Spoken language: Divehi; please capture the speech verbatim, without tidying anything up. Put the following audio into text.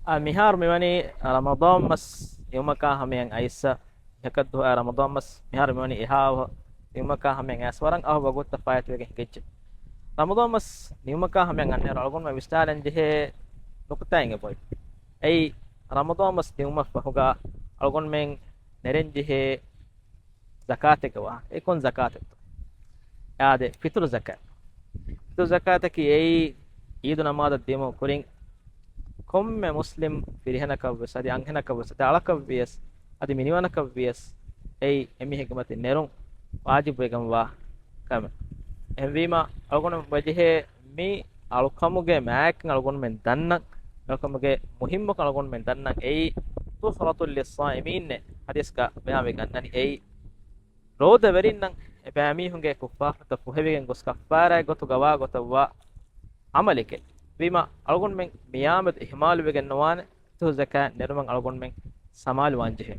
އާ، މިހާރު މިވަނީ ރަމަޟާން މަސް ނިމުމަކާ ހަމަޔަށް އައިސް، އެކަށް ދުހަ ރަމަޟާން މަސް މިހާރު މިވަނީ އެހާ އަހަރު ނިމުމަކާ ހަމަޔަށް އައިސް ވަރަށް އަހަރު ވަގުތުތައް ފާއިތުވެގެން ހިނގައްޖެ. ރަމަޟާން މަސް ނިމުމަކާ ހަމަޔަށް އަންނައިރު އަޅުގަނޑުމެން ވިސްނާލަން ޖެހޭ ނުކުތާއެއް އެބައޮތް. އެއީ ރަމަޟާން މަސް ނިމުމަށް ފަހުގަ އަޅުގަނޑުމެން ނެރެން ޖެހޭ ޒަކާތެއްގެ ވާހަކަ. އެ ކޮން ޒަކާތެއްތޯ؟ އާދެ، ފިތުރު ޒަކާތް. ފިތުރު ޒަކާތަކީ އެއީ އީދު ނަމާދަށް ދިޔުމުގެ ކުރިން ކޮންމެ މުސްލިމް ފިރިހެނަކަށްވެސް، އަދި އަންހެނަކަށްވެސް، އަދި އަޅަކަށްވިޔަސް، އަދި މިނިވަނަކަށްވިޔަސް، އެއީ އެމީހެއްގެ މަތިން ނެރުން ވާޖިބުވެގެންވާ ކަމެއް. އެހެންވީމަ، އަޅުގަނޑު ވަޖެހޭ މި އަޅުކަމުގެ މާތްކަން އަޅުގަނޑުމެން ދަންނަން، އަޅުކަމުގެ މުހިއްމުކަން އަޅުގަނޑުމެން ދަންނަން އެއީ، ތުހުރަތުން ލިއްޞާއިމީން އޭ ޙަދީޘްގަ ބަޔާންވެގެން އަންނަނީ އެއީ، ރޯދަވެރިންނަށް އެބައިމީހުންގެ ކުށްފާފަތައް ފުހެވިގެން ގޮސް ކައްފާރާތް ގޮތުގަ ވާ ގޮތަށްވާ ޢަމަލެކޭ. ވީމަ އަޅުގަނޑުމެން މިއާމެދު އިހުމާލުވެގެން ނުވާނެ، ތުހުރު ޒަކާތް ނެރުމަށް އަޅުގަނޑުމެން ސަމާލުވާން ޖެހޭ.